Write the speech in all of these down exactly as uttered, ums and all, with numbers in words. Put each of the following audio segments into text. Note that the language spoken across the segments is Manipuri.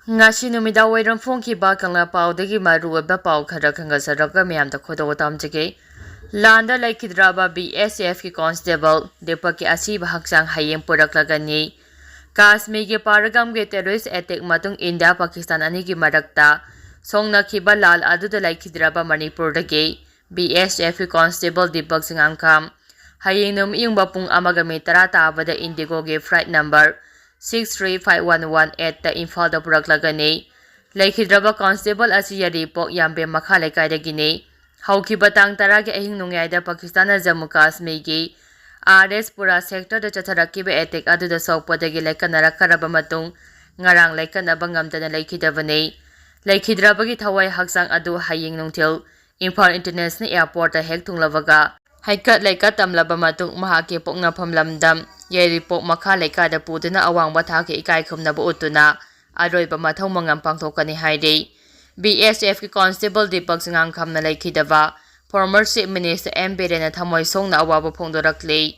ꯉꯁꯤ ꯅꯨꯃꯤꯗꯥꯡ ꯋꯥꯏꯔꯝ ꯐꯣꯡꯈꯤꯕ ꯀꯪꯂꯥ ꯄꯥꯎꯗꯒꯤ ꯃꯔꯨꯑꯣꯏꯕ ꯄꯥꯎ ꯈꯔ ꯈꯪꯖꯔꯒ ꯃꯌꯥꯝꯗ ꯈꯨꯗꯣꯜ ꯇꯝꯖꯒꯦ꯫ ꯂꯥꯟꯗ ꯂꯩꯈꯤꯗ꯭ꯔꯕ B S F ꯀꯤ ꯀꯣꯟꯁꯇꯦꯕꯜ ꯗꯤꯄꯛꯀꯤ ꯑꯁꯤꯕ ꯍꯛꯆꯥꯡ ꯍꯌꯦꯡ ꯄꯨꯔꯛꯂꯒꯅꯤ꯫ ꯀꯥꯁꯃꯤꯔꯒꯤ ꯄꯥꯔꯒꯝꯒꯤ ꯇꯦꯔꯣꯔꯤꯁ ꯑꯦꯇꯦꯛ ꯃꯇꯨꯡ ꯏꯟꯗꯤꯌꯥ ꯄꯥꯀꯤꯁꯇꯥꯟ ꯑꯅꯤꯒꯤ ꯃꯔꯛꯇ ꯁꯣꯡꯅꯈꯤꯕ ꯂꯥꯜ ꯑꯗꯨꯗ ꯂꯩꯈꯤꯗ꯭ꯔꯕ ꯃꯅꯤꯄꯨꯔꯗꯒꯤ B S F ꯀꯤ ꯀꯣꯟꯁꯇꯦꯕꯜ ꯗꯤꯄꯛ ꯆꯤꯡꯉꯥꯝꯈꯥꯝ ꯍꯌꯦꯡ ꯅꯨꯃꯤꯠꯌꯨꯡꯕ ꯄꯨꯡ ꯑꯃꯒ ꯃꯤꯅꯤꯠ ꯇꯔꯥ ꯇꯥꯕꯗ ꯏꯟꯗꯤꯒꯣꯒꯤ flight number six three five one one eight ꯇ ꯏꯝꯐꯥꯜꯗ ꯄꯨꯔꯛꯂꯒꯅꯤ꯫ ꯂꯩꯈꯤꯗ꯭ꯔꯕ ꯀꯣꯟꯁꯇꯦꯕꯜ ꯑꯁꯤ ꯌꯥꯏꯔꯤꯄꯣꯛ ꯌꯥꯝꯕꯦꯝ ꯃꯈꯥ ꯂꯩꯀꯥꯏꯗꯒꯤꯅꯤ꯫ ꯍꯧꯈꯤꯕ ꯇꯥꯡ ꯇꯔꯥꯒꯤ ꯑꯍꯤꯡ ꯅꯣꯡꯌꯥꯏꯗ ꯄꯥꯀꯤꯁꯇꯥꯟꯅ ꯖꯝꯃꯨ ꯀꯥꯁꯃꯤꯔꯒꯤ R S ꯄꯨꯔꯥ ꯁꯦꯛꯇꯔꯗ ꯆꯠꯊꯔꯛꯈꯤꯕ ꯑꯦꯇꯦꯛ ꯑꯗꯨꯗ ꯁꯣꯛꯄꯗꯒꯤ ꯂꯥꯏꯀꯠꯅꯔꯛꯈ꯭ꯔꯕ ꯃꯇꯨꯡ ꯉꯔꯥꯡ ꯂꯥꯏꯀꯠꯅꯕ ꯉꯝꯗꯅ ꯂꯩꯈꯤꯗꯕꯅꯤ꯫ ꯂꯩꯈꯤꯗ꯭ꯔꯕꯒꯤ ꯊꯋꯥꯏ ꯍꯛꯆꯥꯡ ꯑꯗꯨ ꯍꯌꯦꯡ ꯅꯨꯡꯊꯤꯜ ꯏꯝꯐꯥꯜ ꯏꯟꯇꯔꯅꯦꯁꯅꯦꯜ ꯑꯦꯌꯔꯄꯣꯔꯠꯇ ꯍꯦꯛ ꯊꯨꯡꯂꯕꯒ ꯍꯩꯀꯠ ꯂꯩꯀꯠ ꯇꯝꯂꯕ ꯃꯇꯨꯡ ꯃꯍꯥꯛꯀꯤ ꯄꯣꯛꯅꯐꯝ ꯂꯝꯗꯝ ꯌꯥꯏꯔꯤꯄꯣꯛ ꯃꯈꯥ ꯂꯩꯀꯥꯏꯗ ꯄꯨꯗꯨꯅ ꯑꯋꯥꯡꯕ ꯊꯥꯛꯀꯤ ꯏꯀꯥꯏ ꯈꯨꯝꯅꯕ ꯎꯠꯇꯨꯅ ꯑꯔꯣꯏꯕ ꯃꯊꯧ ꯃꯉꯝ ꯄꯥꯡꯊꯣꯛꯀꯅꯤ ꯍꯥꯏꯔꯤ꯫ B S F ꯀꯤ ꯀꯣꯟꯁꯇꯦꯕꯜ ꯗꯤꯄꯛ ꯆꯤꯡꯉꯥꯝꯈꯥꯝꯅ ꯂꯩꯈꯤꯗꯕ former Chief Minister M ꯕꯤꯔꯦꯟꯅ ꯊꯃꯣꯏ ꯁꯣꯛꯅ ꯑꯋꯥꯕ ꯐꯣꯡꯗꯣꯔꯛꯂꯤ꯫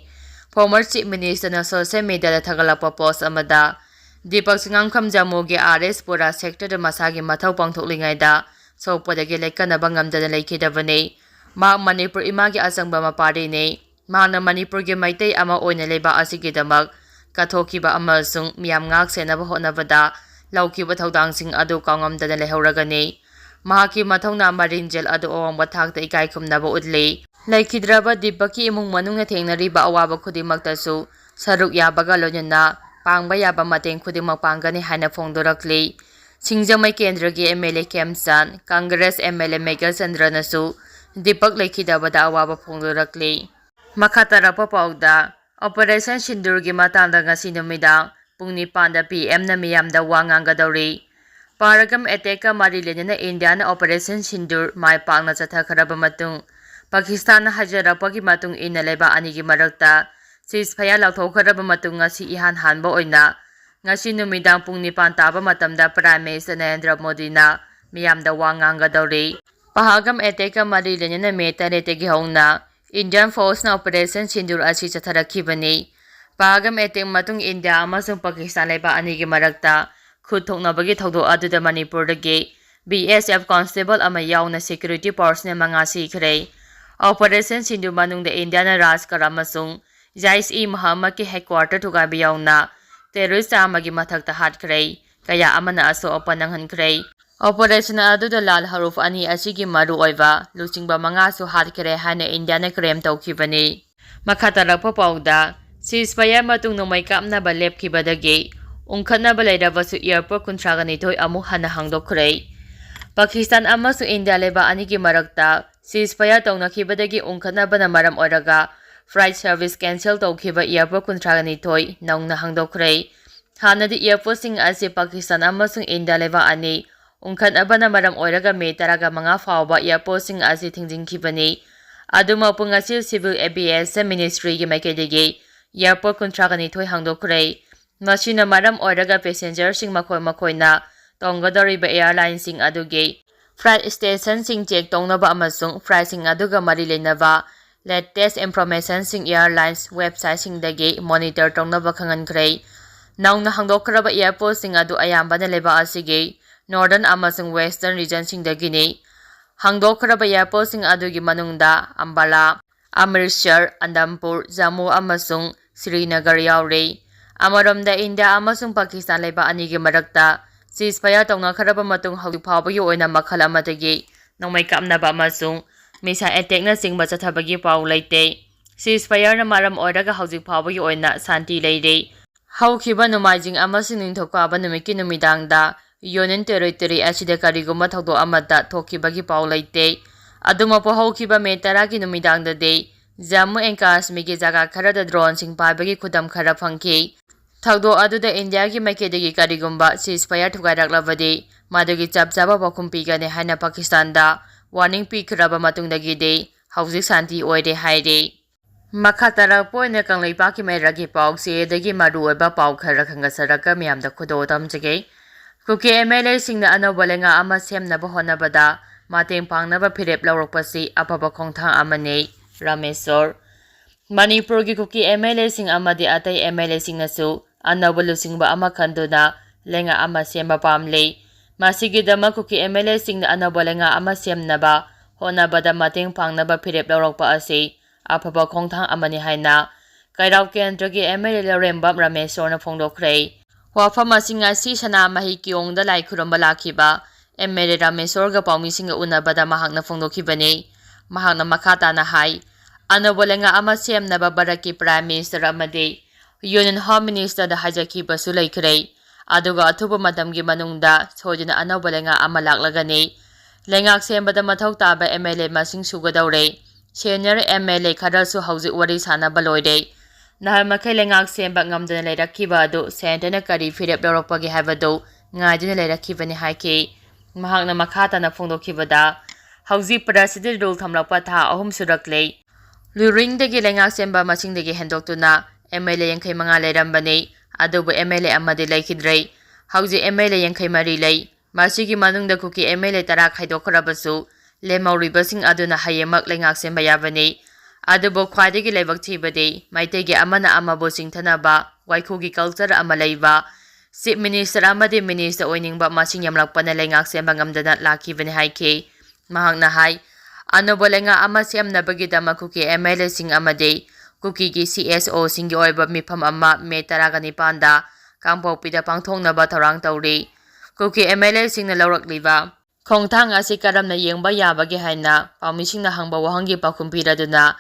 Former Chief Ministerꯅ social mediaꯗ ꯊꯥꯒꯠꯂꯛꯄ post ꯑꯃꯗ ꯗꯤꯄꯛ ꯆꯤꯡꯉꯥꯝꯈꯥꯝ ꯖꯝꯃꯨꯒꯤ R S ꯄꯨꯔꯥ ꯁꯦꯛꯇꯔꯗ ꯃꯁꯥꯒꯤ ꯃꯊꯧ ꯄꯥꯡꯊꯣꯛꯂꯤꯉꯩꯗ ꯁꯣꯛꯄꯗꯒꯤ ꯂꯩꯀꯠꯅꯕ ꯉꯝꯗꯅ ꯂꯩꯈꯤꯗꯕꯅꯤ꯫ ꯃꯍꯥꯛ ꯃꯅꯤꯄꯨꯔ ꯏꯃꯥꯒꯤ ꯑꯆꯪꯕ ꯃꯄꯥꯔꯤꯅꯤ꯫ ꯃꯍꯥꯛꯅ ꯃꯅꯤꯄꯨꯔꯒꯤ ꯃꯩꯇꯩ ꯑꯃ ꯑꯣꯏꯅ ꯂꯩꯕꯥꯛ ꯑꯁꯤꯒꯤꯗꯃꯛ ꯀꯠꯊꯣꯛꯈꯤꯕ ꯑꯃꯁꯨꯡ ꯃꯤꯌꯥꯝ ꯉꯥꯛ ꯁꯦꯟꯅꯕ ꯍꯣꯠꯅꯕꯗ ꯂꯧꯈꯤꯕ ꯊꯧꯗꯥꯡꯁꯤꯡ ꯑꯗꯨ ꯀꯥꯎꯉꯝꯗꯅ ꯂꯩꯍꯧꯔꯒꯅꯤ꯫ ꯃꯍꯥꯛꯀꯤ ꯃꯊꯧꯅꯥ ꯃꯔꯤꯡꯖꯦꯜ ꯑꯗꯨ ꯑꯋꯥꯡꯕ ꯊꯥꯛꯇ ꯏꯀꯥꯏ ꯈꯨꯝꯅꯕ ꯎꯠꯂꯤ꯫ ꯂꯩꯈꯤꯗ꯭ꯔꯕ ꯗꯤꯄꯛꯀꯤ ꯏꯃꯨꯡ ꯃꯅꯨꯡꯅ ꯊꯦꯡꯅꯔꯤꯕ ꯑꯋꯥꯕ ꯈꯨꯗꯤꯡꯃꯛꯇꯁꯨ ꯁꯔꯨꯛ ꯌꯥꯕꯒ ꯂꯣꯏꯅꯅ ꯄꯥꯡꯕ ꯌꯥꯕ ꯃꯇꯦꯡ ꯈꯨꯗꯤꯡꯃꯛ ꯄꯥꯡꯒꯅꯤ ꯍꯥꯏꯅ ꯐꯣꯡꯗꯣꯔꯛꯂꯤ꯫ ꯁꯤꯡꯖꯃꯩ ꯀꯦꯟꯗ꯭ꯔꯒꯤ M L A ꯈꯦꯝꯆꯥꯟ, Congress M L A ꯃꯦꯒꯜ ꯆꯟꯗ꯭ꯔꯅꯁꯨ Deepak ꯂꯩꯈꯤꯗꯕꯗ ꯑꯋꯥꯕ ꯐꯣꯡꯗꯣꯔꯛꯂꯤ꯫ ꯃꯈꯥ ꯇꯥꯔꯛꯄ ꯄꯥꯎꯗ, ꯑꯣꯄꯔꯦꯁꯟ ꯁꯤꯟꯗꯨꯔꯒꯤ ꯃꯇꯥꯡꯗ ꯉꯁꯤ ꯅꯨꯃꯤꯗꯥꯡ ꯄꯨꯡ ꯅꯤꯄꯥꯟꯗ P Mꯅ ꯃꯤꯌꯥꯝꯗ ꯋꯥ ꯉꯥꯡꯒꯗꯧꯔꯤ꯫ ꯄꯍꯜꯒꯝ ꯑꯦꯇꯦꯛꯀ ꯃꯔꯤ ꯂꯩꯅꯅ ꯏꯟꯗꯤꯌꯥꯅ ꯑꯣꯄꯔꯦꯁꯟ ꯁꯤꯟꯗꯨꯔ ꯃꯥꯏ ꯄꯥꯛꯅ ꯆꯠꯊꯈ꯭ꯔꯕ ꯃꯇꯨꯡ, ꯄꯥꯀꯤꯁꯇꯥꯟꯅ ꯍꯥꯏꯖꯔꯛꯄꯒꯤ ꯃꯇꯨꯡ ꯏꯟꯅ ꯂꯩꯕꯥꯛ ꯑꯅꯤꯒꯤ ꯃꯔꯛꯇ ceasefire ꯂꯥꯎꯊꯣꯛꯈ꯭ꯔꯕ ꯃꯇꯨꯡ, ꯉꯁꯤ ꯏꯍꯥꯟ ꯍꯥꯟꯕ ꯑꯣꯏꯅ ꯉꯁꯤ ꯅꯨꯃꯤꯗꯥꯡ ꯄꯨꯡ ꯅꯤꯄꯥꯟ ꯇꯥꯕ ꯃꯇꯝꯗ Prime Minister ꯅꯔꯦꯟꯗ꯭ꯔ ꯃꯣꯗꯤꯅ ꯃꯤꯌꯥꯝꯗ ꯋꯥ ꯉꯥꯡꯒꯗꯧꯔꯤ꯫ ꯄꯍꯜꯒꯝ ꯑꯦꯇꯦꯛꯀ ꯃꯔꯤ ꯂꯩꯅꯅ ꯃꯦ ꯇꯔꯦꯠꯇꯒꯤ ꯍꯧꯅ ꯏꯟꯗꯤꯌꯥꯟ ꯐꯣꯔꯁꯅ ꯑꯣꯄꯔꯦꯁꯟ ꯁꯤꯟꯗꯨꯔ ꯑꯁꯤ ꯆꯠꯊꯔꯛꯈꯤꯕꯅꯤ꯫ ꯄꯍꯜꯒꯝ ꯑꯦꯇꯦꯛ ꯃꯇꯨꯡ ꯏꯟꯗꯤꯌꯥ ꯑꯃꯁꯨꯡ ꯄꯥꯀꯤꯁꯇꯥꯟ ꯂꯩꯕꯥꯛ ꯑꯅꯤꯒꯤ ꯃꯔꯛꯇ ꯈꯨꯠ ꯊꯣꯛꯅꯕꯒꯤ ꯊꯧꯗꯣꯛ ꯑꯗꯨꯗ ꯃꯅꯤꯄꯨꯔꯗꯒꯤ B S F constable ꯑꯃ ꯌꯥꯎꯅ security personnel ꯃꯉꯥ ꯁꯤꯈ꯭ꯔꯦ꯫ Operation ꯁꯤꯟꯗꯨ ꯃꯅꯨꯡꯗ ꯏꯟꯗꯤꯌꯥꯅ ꯔꯥꯖꯀꯔ ꯑꯃꯁꯨꯡ Jaish-e-Mohammed-ꯀꯤ headquarter ꯊꯨꯒꯥꯏꯕ ꯌꯥꯎꯅ terrorist ꯆꯥꯝꯃꯒꯤ ꯃꯊꯛꯇ ꯍꯥꯠꯈ꯭ꯔꯦ꯫ ꯀꯌꯥ ꯑꯃꯅ ꯑꯁꯣꯛ ꯑꯄꯟ ꯅꯪꯍꯟꯈ꯭ꯔꯦ꯫ Operation ꯑꯗꯨꯗ ꯂꯥꯜ ꯍꯔꯨꯐ ꯑꯅꯤ ꯑꯁꯤꯒꯤ ꯃꯔꯨꯑꯣꯏꯕ ꯂꯨꯆꯤꯡꯕ ꯃꯉꯥꯁꯨ ꯍꯥꯠꯈ꯭ꯔꯦ ꯍꯥꯏꯅ ꯏꯟꯗꯤꯌꯥꯅ claim ꯇꯧꯈꯤꯕꯅꯤ꯫ ꯃꯈꯥ ꯇꯥꯔꯛꯄ ꯄꯥꯎꯗ, ceasefire ꯃꯇꯨꯡ ꯅꯣꯡꯃꯩ ꯀꯥꯞꯅꯕ ꯂꯦꯞꯈꯤꯕꯗꯒꯤ ꯎꯪꯈꯠꯅꯕ ꯂꯩꯔꯕꯁꯨ airport ꯀꯨꯟꯊ꯭ꯔꯥꯒ ꯅꯤꯊꯣꯏ ꯑꯃꯨꯛ ꯍꯟꯅ ꯍꯥꯡꯗꯣꯛꯈ꯭ꯔꯦ꯫ ꯄꯥꯀꯤꯁꯇꯥꯟ ꯑꯃꯁꯨꯡ ꯏꯟꯗꯤꯌꯥ ꯂꯩꯕꯥꯛ ꯑꯅꯤꯒꯤ ꯃꯔꯛꯇ ceasefire ꯇꯧꯅꯈꯤꯕꯗꯒꯤ ꯎꯪꯈꯠꯅꯕꯅ ꯃꯔꯝ ꯑꯣꯏꯔꯒ flight service cancel ꯇꯧꯈꯤꯕ airport ꯀꯨꯟꯊ꯭ꯔꯥꯒ ꯅꯤꯊꯣꯏ ꯅꯧꯅ ꯍꯥꯡꯗꯣꯛꯈ꯭ꯔꯦ꯫ ꯍꯥꯟꯅꯗꯤ airportꯁꯤꯡ ꯑꯁꯤ ꯄꯥꯀꯤꯁꯇꯥꯟ ꯑꯃꯁꯨꯡ ꯏꯟꯗꯤꯌꯥ ꯂꯩꯕꯥꯛ ꯑꯅꯤ ꯎꯪꯈꯠꯅꯕꯅ ꯃꯔꯝ ꯑꯣꯏꯔꯒ ꯃꯦ ꯇꯔꯥꯒ ꯃꯉꯥ ꯐꯥꯎꯕ airportꯁꯤꯡ ꯑꯁꯤ ꯊꯤꯡꯖꯤꯟꯈꯤꯕꯅꯤ꯫ ꯑꯗꯨꯃꯛꯄꯨ, ꯉꯁꯤ Civil Aviation Ministryꯒꯤ ꯃꯥꯏꯀꯩꯗꯒꯤ airport ꯀꯨꯟꯊ꯭ꯔꯥꯒ ꯅꯤꯊꯣꯏ ꯍꯥꯡꯗꯣꯛꯈ꯭ꯔꯦ꯫ ꯃꯁꯤꯅ ꯃꯔꯝ ꯑꯣꯏꯔꯒ passengerꯁꯤꯡ ꯃꯈꯣꯏ ꯃꯈꯣꯏꯅ ꯇꯣꯡꯒꯗꯧꯔꯤꯕ airlineꯁꯤꯡ ꯑꯗꯨꯒꯤ flight stationꯁꯤꯡ check ꯇꯧꯅꯕ ꯑꯃꯁꯨꯡ flightꯁꯤꯡ ꯑꯗꯨꯒ ꯃꯔꯤ ꯂꯩꯅꯕ latest informationꯁꯤꯡ airlines websiteꯁꯤꯡꯗꯒꯤ monitor ꯇꯧꯅꯕ ꯈꯪꯍꯟꯈ꯭ꯔꯦ꯫ ꯅꯧꯅ ꯍꯥꯡꯗꯣꯛꯈ꯭ꯔꯕ airportꯁꯤꯡ ꯑꯗꯨ ꯑꯌꯥꯝꯕꯅ ꯂꯩꯕꯥꯛ ꯑꯁꯤꯒꯤ northern ꯑꯃꯁꯨꯡ western regionꯁꯤꯡꯗꯒꯤꯅꯤ꯫ ꯍꯥꯡꯗꯣꯛꯈ꯭ꯔꯕ airportꯁꯤꯡ ꯑꯗꯨꯒꯤ ꯃꯅꯨꯡꯗ ꯑꯝꯕꯥꯂꯥ, ꯑꯃ꯭ꯔꯤꯠꯁꯔ, ꯑꯗꯝꯄꯨꯔ, ꯖꯝꯃꯨ ꯑꯃꯁꯨꯡ ꯁ꯭ꯔꯤꯅꯒꯔ ꯌꯥꯎꯔꯤ꯫ ꯑꯃꯔꯣꯝꯗ, ꯏꯟꯗꯤꯌꯥ ꯑꯃꯁꯨꯡ ꯄꯥꯀꯤꯁꯇꯥꯟ ꯂꯩꯕꯥꯛ ꯑꯅꯤꯒꯤ ꯃꯔꯛꯇ ceasefire ꯇꯧꯅꯈ꯭ꯔꯕ ꯃꯇꯨꯡ ꯍꯧꯖꯤꯛ ꯐꯥꯎꯕꯒꯤ ꯑꯣꯏꯅ ꯃꯈꯜ ꯑꯃꯠꯇꯒꯤ ꯅꯣꯡꯃꯩ ꯀꯥꯞꯅꯕ ꯑꯃꯁꯨꯡ missile attackꯅꯆꯤꯡꯕ ꯆꯠꯊꯕꯒꯤ ꯄꯥꯎ ꯂꯩꯇꯦ꯫ Ceasefireꯅ ꯃꯔꯝ ꯑꯣꯏꯔꯒ ꯍꯧꯖꯤꯛ ꯐꯥꯎꯕꯒꯤ ꯑꯣꯏꯅ ꯁꯥꯟꯇꯤ ꯂꯩꯔꯤ꯫ ꯍꯧꯈꯤꯕ ꯅꯣꯡꯃꯥꯏꯖꯤꯡ ꯑꯃꯁꯨꯡ ꯅꯤꯡꯊꯧꯀꯥꯕ ꯅꯨꯃꯤꯠꯀꯤ ꯅꯨꯃꯤꯗꯥꯡꯗ Union Territory ꯑꯁꯤꯗ ꯀꯔꯤꯒꯨꯝꯕ ꯊꯧꯗꯣꯛ ꯑꯃꯠꯇ ꯊꯣꯛꯈꯤꯕꯒꯤ ꯄꯥꯎ ꯂꯩꯇꯦ꯫ ꯑꯗꯨꯃꯛꯄꯨ, ꯍꯧꯈꯤꯕ ꯃꯦ ꯇꯔꯥꯒꯤ ꯅꯨꯃꯤꯗꯥꯡꯗꯗꯤ ꯖꯝꯃꯨ and ꯀꯥꯁꯃꯤꯔꯒꯤ ꯖꯒꯥ ꯈꯔꯗ droneꯁꯤꯡ ꯄꯥꯏꯕꯒꯤ ꯈꯨꯗꯝ ꯈꯔ ꯐꯪꯈꯤ꯫ ꯊꯧꯗꯣꯛ ꯑꯗꯨꯗ ꯏꯟꯗꯤꯌꯥꯒꯤ ꯃꯥꯏꯀꯩꯗꯒꯤ ꯀꯔꯤꯒꯨꯝꯕ ceasefire ꯊꯨꯒꯥꯏꯔꯛꯂꯕꯗꯤ ꯃꯗꯨꯒꯤ ꯆꯞ ꯆꯥꯕ ꯄꯥꯎꯈꯨꯝ ꯄꯤꯒꯅꯤ ꯍꯥꯏꯅ ꯄꯥꯀꯤꯁꯇꯥꯟꯗ warning ꯄꯤꯈ꯭ꯔꯕ ꯃꯇꯨꯡꯗꯒꯤꯗꯤ ꯍꯧꯖꯤꯛ ꯁꯥꯟꯇꯤ ꯑꯣꯏꯔꯦ ꯍꯥꯏꯔꯤ꯫ ꯃꯈꯥ ꯇꯥꯔꯛꯄ ꯑꯣꯏꯅ ꯀꯪꯂꯩꯄꯥꯛꯀꯤ ꯃꯩꯔꯥꯒꯤ ꯄꯥꯎ ꯆꯦꯗꯒꯤ ꯃꯔꯨꯑꯣꯏꯕ ꯄꯥꯎ ꯈꯔ ꯈꯟꯒꯠꯆꯔꯒ ꯃꯤꯌꯥꯝꯗ ꯈꯨꯗꯣꯜ ꯇꯝꯖꯒꯦ꯫ ꯀꯨꯀꯤ MLAꯁꯤꯡꯅ ꯑꯅꯧꯕ ꯂꯩꯉꯥꯛ ꯑꯃ ꯁꯦꯝꯅꯕ ꯍꯣꯠꯅꯕꯗ ꯃꯇꯦꯡ ꯄꯥꯡꯅꯕ ꯐꯤꯔꯦꯞ ꯂꯧꯔꯛꯄꯁꯤ ꯑꯐꯕ ꯈꯣꯡꯊꯥꯡ ꯑꯃꯅꯤ꯫ ꯔꯥꯃꯦꯁꯣꯔ꯫ ꯃꯅꯤꯄꯨꯔꯒꯤ ꯀꯨꯀꯤ MLAꯁꯤꯡ ꯑꯃꯗꯤ ꯑꯇꯩ MLAꯁꯤꯡꯅꯁꯨ ꯑꯅꯧꯕ ꯂꯨꯆꯤꯡꯕ ꯑꯃ ꯈꯟꯗꯨꯅ ꯂꯩꯉꯥꯛ ꯑꯃ ꯁꯦꯝꯕ ꯄꯥꯝꯂꯤ꯫ ꯃꯁꯤꯒꯤꯗꯃꯛ ꯀꯨꯀꯤ ꯑꯦꯝ ꯑꯦꯜ ꯑꯦꯁꯤꯡꯅ ꯑꯅꯧꯕ ꯂꯩꯉꯥꯛ ꯑꯃ ꯁꯦꯝꯅꯕ ꯍꯣꯠꯅꯕꯗ ꯃꯇꯦꯡ ꯄꯥꯡꯅꯕ ꯐꯤꯔꯦꯞ ꯂꯧꯔꯛꯄ ꯑꯁꯤ ꯑꯐꯕ ꯈꯣꯡꯊꯥꯡ ꯑꯃꯅꯤ ꯍꯥꯏꯅ ꯀꯩꯔꯥꯎ ꯀꯦꯟꯗ꯭ꯔꯒꯤ ꯑꯦꯝ ꯑꯦꯜ ꯑꯦ ꯂꯧꯔꯦꯝꯕꯝ ꯔꯥꯃꯦꯁꯣꯔꯅ ꯐꯣꯡꯗꯣꯛꯈ꯭ꯔꯦ꯫ ꯋꯥꯐꯝ ꯑꯁꯤ ꯉꯁꯤ ꯁꯅꯥꯃꯍꯤ ꯀꯤꯌꯣꯡꯗ ꯂꯥꯏ ꯈꯨꯔꯨꯝꯕ ꯂꯥꯛꯈꯤꯕ ꯑꯦꯝ ꯑꯦꯜ ꯑꯦ ꯔꯥꯃꯦꯁꯣꯔꯒ ꯄꯥꯎꯃꯤꯁꯤꯡꯒ ꯎꯅꯕꯗ ꯃꯍꯥꯛꯅ ꯐꯣꯡꯗꯣꯛꯈꯤꯕꯅꯤ꯫ ꯃꯍꯥꯛꯅ ꯃꯈꯥ ꯇꯥꯅ ꯍꯥꯏ, ꯑꯅꯧꯕ ꯂꯩꯉꯥꯛ ꯑꯃ ꯁꯦꯝꯅꯕ ꯚꯥꯔꯠꯀꯤ Prime Minister ꯑꯃꯗꯤ Union Home Minister ꯗ ꯍꯥꯏꯖꯈꯤꯕꯁꯨ ꯂꯩꯈ꯭ꯔꯦ꯫ ꯑꯗꯨꯒ ꯑꯊꯨꯕ ꯃꯇꯝꯒꯤ ꯃꯅꯨꯡꯗ ꯁꯣꯏꯗꯅ ꯑꯅꯧꯕ ꯂꯩꯉꯥꯛ ꯑꯃ ꯂꯥꯛꯂꯒꯅꯤ꯫ ꯂꯩꯉꯥꯛ ꯁꯦꯝꯕꯗ ꯃꯊꯧ ꯇꯥꯕ ꯑꯦꯝ ꯑꯦꯜ ꯑꯦ ꯃꯁꯤꯡ ꯁꯨꯒꯗꯧꯔꯦ꯫ Senior ꯑꯦꯝ ꯑꯦꯜ ꯑꯦ ꯈꯔꯁꯨ ꯍꯧꯖꯤꯛ ꯋꯥꯔꯤ ꯁꯥꯅꯕ ꯂꯣꯏꯔꯦ꯫ ꯅꯍꯥꯟ ꯃꯈꯩ ꯂꯩꯉꯥꯛ ꯁꯦꯝꯕ ꯉꯝꯗꯅ ꯂꯩꯔꯛꯈꯤꯕ ꯑꯗꯨ Centre ꯅ ꯀꯔꯤ ꯐꯤꯔꯦꯞ ꯂꯧꯔꯛꯄꯒꯦ ꯍꯥꯏꯕꯗꯨ ꯉꯥꯏꯗꯨꯅ ꯂꯩꯔꯛꯈꯤꯕꯅꯤ ꯍꯥꯏꯈꯤ꯫ ꯃꯍꯥꯛꯅ ꯃꯈꯥ ꯇꯥꯅ ꯐꯣꯡꯗꯣꯛꯈꯤꯕꯗ, ꯍꯧꯖꯤꯛ President Rule ꯊꯝꯂꯛꯄ ꯊꯥ ꯑꯍꯨꯝ ꯁꯨꯔꯛꯂꯦ꯫ ꯂꯨꯔꯤꯡꯗꯒꯤ ꯂꯩꯉꯥꯛ ꯁꯦꯝꯕ ꯃꯁꯤꯡꯗꯒꯤ ꯍꯦꯟꯗꯣꯛꯇꯨꯅ ꯑꯦꯝ ꯑꯦꯜ ꯑꯦ ꯌꯥꯡꯈꯩ ꯃꯉꯥ ꯂꯩꯔꯝꯕꯅꯤ, ꯑꯗꯨꯕꯨ ꯑꯦꯝ ꯑꯦꯜ ꯑꯦ ꯑꯃꯗꯤ ꯂꯩꯈꯤꯗ꯭ꯔꯦ꯫ ꯍꯧꯖꯤꯛ ꯑꯦꯝ ꯑꯦꯜ ꯑꯦ ꯌꯥꯡꯈꯩ ꯃꯔꯤ ꯂꯩ꯫ ꯃꯁꯤꯒꯤ ꯃꯅꯨꯡꯗ ꯀꯨꯀꯤ ꯑꯦꯝ ꯑꯦꯜ ꯑꯦ ꯇꯔꯥ ꯈꯥꯏꯗꯣꯛꯈ꯭ꯔꯕꯁꯨ, ꯂꯦꯝꯍꯧꯔꯤꯕꯁꯤꯡ ꯑꯗꯨꯅ ꯍꯌꯦꯡꯃꯛ ꯂꯩꯉꯥꯛ ꯁꯦꯝꯕ ꯌꯥꯕꯅꯤ꯫ ꯑꯗꯨꯕꯨ ꯈ꯭ꯋꯥꯏꯗꯒꯤ ꯂꯥꯏꯕꯛ ꯊꯤꯕꯗꯤ ꯃꯩꯇꯩꯒꯤ ꯑꯃꯅ ꯑꯃꯕꯨ ꯆꯤꯡꯊꯅꯕ ꯋꯥꯏꯈꯨꯒꯤ culture ꯑꯃ ꯂꯩꯕ Chief Minister ꯑꯃꯗꯤ Minister ꯑꯣꯏꯅꯤꯡꯕ ꯃꯁꯤꯡ ꯌꯥꯝꯂꯛꯄꯅ ꯂꯩꯉꯥꯛ ꯁꯦꯝꯕ ꯉꯝꯗꯅ ꯂꯥꯛꯈꯤꯕꯅꯤ ꯍꯥꯏꯈꯤ꯫ ꯃꯍꯥꯛꯅ ꯍꯥꯏ, ꯑꯅꯧꯕ ꯂꯩꯉꯥꯛ ꯑꯃ ꯁꯦꯝꯅꯕꯒꯤꯗꯃꯛ ꯀꯨꯀꯤ ꯑꯦꯝ ꯑꯦꯜ ꯑꯦꯁꯤꯡ ꯑꯃꯗꯤ ꯀꯨꯀꯤꯒꯤ ꯁꯤ ꯑꯦꯁ ꯑꯣꯁꯤꯡꯒꯤ ꯑꯣꯏꯕ ꯃꯤꯐꯝ ꯑꯃ ꯃꯦ ꯇꯔꯥꯒ ꯅꯤꯄꯥꯟꯗ ꯀꯥꯡꯄꯣꯛꯄꯤꯗ ꯄꯥꯡꯊꯣꯛꯅꯕ ꯊꯧꯔꯥꯡ ꯇꯧꯔꯤ꯫ ꯀꯨꯀꯤ ꯑꯦꯝ ꯑꯦꯜ ꯑꯦꯁꯤꯡꯅ ꯂꯧꯔꯛꯂꯤꯕ ꯈꯣꯡꯊꯥꯡ ꯑꯁꯤ ꯀꯔꯝꯅ ꯌꯦꯡꯕ ꯌꯥꯕꯒꯦ ꯍꯥꯏꯅ ꯄꯥꯎꯃꯤꯁꯤꯡꯅ ꯍꯪꯕ ꯋꯥꯍꯪꯒꯤ ꯄꯥꯎꯈꯨꯝ ꯄꯤꯔꯗꯨꯅ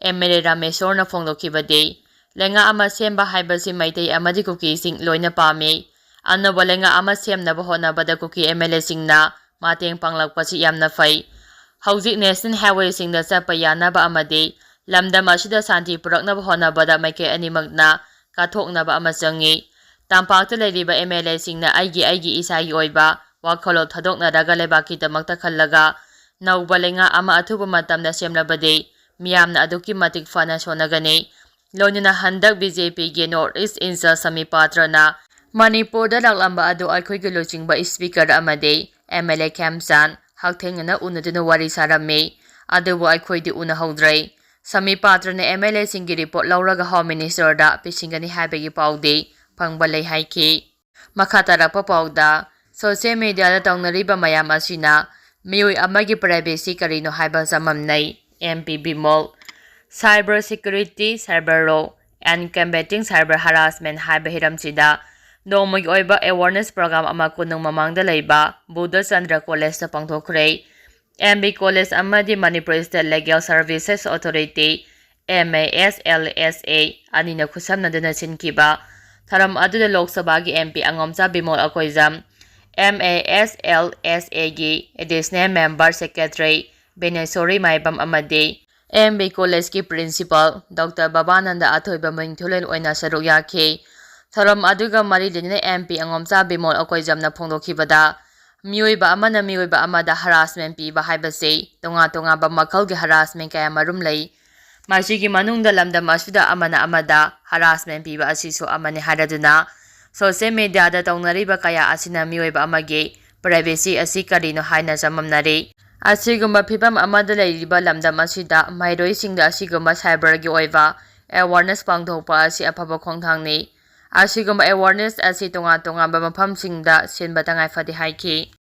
ꯑꯦꯝ ꯑꯦꯜ ꯑꯦ ꯔꯥꯃꯦꯁꯣꯔꯅ ꯐꯣꯡꯗꯣꯛꯈꯤꯕꯗꯤ, ꯂꯩꯉꯥꯛ ꯑꯃ ꯁꯦꯝꯕ ꯍꯥꯏꯕꯁꯤ ꯃꯩꯇꯩ ꯑꯃꯗꯤ ꯀꯨꯀꯤꯁꯤꯡ ꯂꯣꯏꯅ ꯄꯥꯝꯃꯤ꯫ ꯑꯅꯧꯕ ꯂꯩꯉꯥꯛ ꯑꯃ ꯁꯦꯝꯅꯕ ꯍꯣꯠꯅꯕꯗ ꯀꯨꯀꯤ ꯑꯦꯝ ꯑꯦꯜ ꯑꯦꯁꯤꯡꯅ ꯃꯇꯦꯡ ꯄꯥꯡꯂꯛꯄꯁꯤ ꯌꯥꯝꯅ ꯐꯩ꯫ ꯍꯧꯖꯤꯛ National Highway ꯁꯤꯡꯗ ꯆꯠꯄ ꯌꯥꯅꯕ ꯑꯃꯗꯤ ꯂꯝꯗꯝ ꯑꯁꯤꯗ ꯁꯥꯟꯇꯤ ꯄꯨꯔꯛꯅꯕ ꯍꯣꯠꯅꯕꯗ ꯃꯥꯏꯀꯩ ꯑꯅꯤꯃꯛꯅ ꯀꯠꯊꯣꯛꯅꯕ ꯑꯃ ꯆꯪꯏ꯫ ꯇꯝꯄꯥꯛꯇ ꯂꯩꯔꯤꯕ ꯑꯦꯝ ꯑꯦꯜ ꯑꯦꯁꯤꯡꯅ ꯑꯩꯒꯤ ꯑꯩꯒꯤ ꯏꯁꯥꯒꯤ ꯑꯣꯏꯕ ꯋꯥꯈꯜꯂꯣꯟ ꯊꯥꯗꯣꯛꯅꯔꯒ ꯂꯩꯕꯥꯛꯀꯤꯗꯃꯛꯇ ꯈꯜꯂꯒ ꯅꯧꯕ ꯂꯩꯉꯥꯛ ꯑꯃ ꯑꯊꯨꯕ ꯃꯇꯝꯗ ꯁꯦꯝꯂꯕꯗꯤ ꯃꯤꯌꯥꯝꯅ ꯑꯗꯨꯛꯀꯤ ꯃꯇꯤꯛ ꯐꯅ ꯁꯣꯟꯅꯒꯅꯤ꯫ ꯂꯣꯏꯅꯅ ꯍꯟꯗꯛ ꯕꯤ ꯖꯦ ꯄꯤꯒꯤ North East in Charge ꯁꯃꯤ ꯄꯥꯇ꯭ꯔꯅ ꯃꯅꯤꯄꯨꯔꯗ ꯂꯥꯛꯂꯝꯕ ꯑꯗꯨ ꯑꯩꯈꯣꯏꯒꯤ ꯂꯨꯆꯤꯡꯕ Speaker ꯑꯃꯗꯤ ꯑꯦꯝ ꯑꯦꯜ ꯑꯦ ꯈꯦꯝꯆꯥꯟ ꯍꯛꯊꯦꯡꯅꯅ ꯎꯅꯗꯨꯅ ꯋꯥꯔꯤ ꯁꯥꯔꯝꯃꯤ꯫ ꯑꯗꯨꯕꯨ ꯑꯩꯈꯣꯏꯗꯤ ꯎꯅꯍꯧꯗ꯭ꯔꯦ꯫ ꯁꯃꯤ ꯄꯥꯇ꯭ꯔꯅ ꯑꯦꯝ ꯑꯦꯜ ꯑꯦꯁꯤꯡꯒꯤ report ꯂꯧꯔꯒ Home Minister ꯗ ꯄꯤꯁꯤꯟꯒꯅꯤ ꯍꯥꯏꯕꯒꯤ ꯄꯥꯎꯗꯤ ꯐꯪꯕ ꯂꯩ ꯍꯥꯏꯈꯤ꯫ ꯃꯈꯥ ꯇꯥꯔꯛꯄ ꯄꯥꯎꯗ, ꯁꯣꯁꯤꯌꯦꯜ ꯃꯤꯗꯤꯌꯥꯗ ꯇꯧꯅꯔꯤꯕ ꯃꯌꯥꯝ ꯑꯁꯤꯅ ꯃꯤꯑꯣꯏ ꯑꯃꯒꯤ ꯄ꯭ꯔꯥꯏꯚꯦꯁꯤ ꯀꯔꯤꯅꯣ ꯍꯥꯏꯕ ꯆꯃꯝꯅꯩ꯫ M P Bimol. Cyber security, cyber law, and combating cyber harassment ꯍꯥꯏꯕ ꯍꯤꯔꯝꯁꯤꯗ ꯅꯣꯡꯃꯒꯤ ꯑꯣꯏꯕ ꯑꯦꯋꯥꯔꯅꯦꯁ ꯄ꯭ꯔꯣꯒ꯭ꯔꯥꯝ ꯑꯃ ꯀꯣꯅꯨꯡ ꯃꯃꯥꯡꯗ ꯂꯩꯕ ꯕꯨꯙ ꯆꯟꯗ꯭ꯔ ꯀꯣꯂꯦꯖꯇ ꯄꯥꯡꯊꯣꯛꯈ꯭ꯔꯦ꯫ ꯑꯦꯝ ꯕꯤ ꯀꯣꯂꯦꯖ ꯑꯃꯗꯤ Manipur state legal services authority, M A S L S A, ꯑꯅꯤꯅ ꯈꯨꯠꯁꯝꯅꯗꯨꯅ ꯁꯤꯟꯈꯤꯕ ꯊꯧꯔꯝ ꯑꯗꯨꯗ ꯂꯣꯛ ꯁꯚꯥꯒꯤ ꯑꯦꯝ ꯄꯤ ꯑꯉꯣꯝꯆꯥ ꯕꯤꯃꯣꯜ ꯑꯀꯣꯏꯖꯝ, M A S L S ꯑꯦꯒꯤ additional member secretary Binesori Maibam ꯑꯃꯗꯤ ꯑꯦꯝ ꯕꯤ ꯀꯣꯂꯦꯖꯀꯤ ꯄ꯭ꯔꯤꯟꯁꯤꯄꯥꯜ ꯗꯣꯛꯇꯔ ꯕꯕꯥꯅꯟꯗ ꯑꯊꯣꯏꯕ ꯃꯤꯡꯊꯣꯂꯦꯟ ꯑꯣꯏꯅ ꯁꯔꯨꯛ ꯌꯥꯈꯤ꯫ ꯊꯧꯔꯝ ꯑꯗꯨꯒ ꯃꯔꯤ ꯂꯩꯅꯅ ꯑꯦꯝ ꯄꯤ ꯑꯉꯣꯝꯆꯥ ꯕꯤꯃꯣꯜ ꯑꯀꯣꯏꯖꯝꯅ ꯐꯣꯡꯗꯣꯛꯈꯤꯕꯗ, ꯃꯤꯑꯣꯏꯕ ꯑꯃꯅ ꯃꯤꯑꯣꯏꯕ ꯑꯃꯗ ꯍꯔꯥꯁꯃꯦꯟ ꯄꯤꯕ ꯍꯥꯏꯕꯁꯤ ꯇꯣꯉꯥꯟ ꯇꯣꯉꯥꯟꯕ ꯃꯈꯜꯒꯤ ꯍꯔꯥꯁꯃꯦꯟ ꯀꯌꯥ ꯃꯔꯨꯝ ꯂꯩ꯫ ꯃꯁꯤꯒꯤ ꯃꯅꯨꯡꯗ ꯂꯝꯗꯝ ꯑꯁꯤꯗ ꯑꯃꯅ ꯑꯃꯗ ꯍꯔꯥꯁꯃꯦꯟ ꯄꯤꯕ ꯑꯁꯤꯁꯨ ꯑꯃꯅꯤ ꯍꯥꯏꯔꯗꯨꯅ, ꯁꯣꯁꯤꯌꯦꯜ ꯃꯤꯗꯤꯌꯥꯗ ꯇꯧꯅꯔꯤꯕ ꯀꯌꯥ ꯑꯁꯤꯅ ꯃꯤꯑꯣꯏꯕ ꯑꯃꯒꯤ ꯄ꯭ꯔꯥꯏꯚꯦꯁꯤ ꯑꯁꯤ ꯀꯔꯤꯅꯣ ꯍꯥꯏꯅ ꯆꯃꯝꯅꯔꯤ꯫ ꯑꯁꯤꯒꯨꯝꯕ ꯐꯤꯕꯝ ꯑꯃꯗ ꯂꯩꯔꯤꯕ ꯂꯝꯗꯝ ꯑꯁꯤꯗ ꯃꯍꯩꯔꯣꯏꯁꯤꯡꯗ ꯑꯁꯤꯒꯨꯝꯕ ꯁꯥꯏꯕꯔꯒꯤ ꯑꯣꯏꯕ ꯑꯦꯋꯥꯔꯅꯦꯁ ꯄꯥꯡꯊꯣꯛꯄ ꯑꯁꯤ ꯑꯐꯕ ꯈꯣꯡꯊꯥꯡꯅꯤ꯫ ꯑꯁꯤꯒꯨꯝꯕ ꯑꯦꯋꯥꯔꯅꯦꯁ ꯑꯁꯤ ꯇꯣꯉꯥꯟ ꯇꯣꯉꯥꯟꯕ ꯃꯐꯝꯁꯤꯡꯗ ꯁꯤꯟꯕ ꯇꯉꯥꯏ ꯐꯗꯦ ꯍꯥꯏꯈꯤ꯫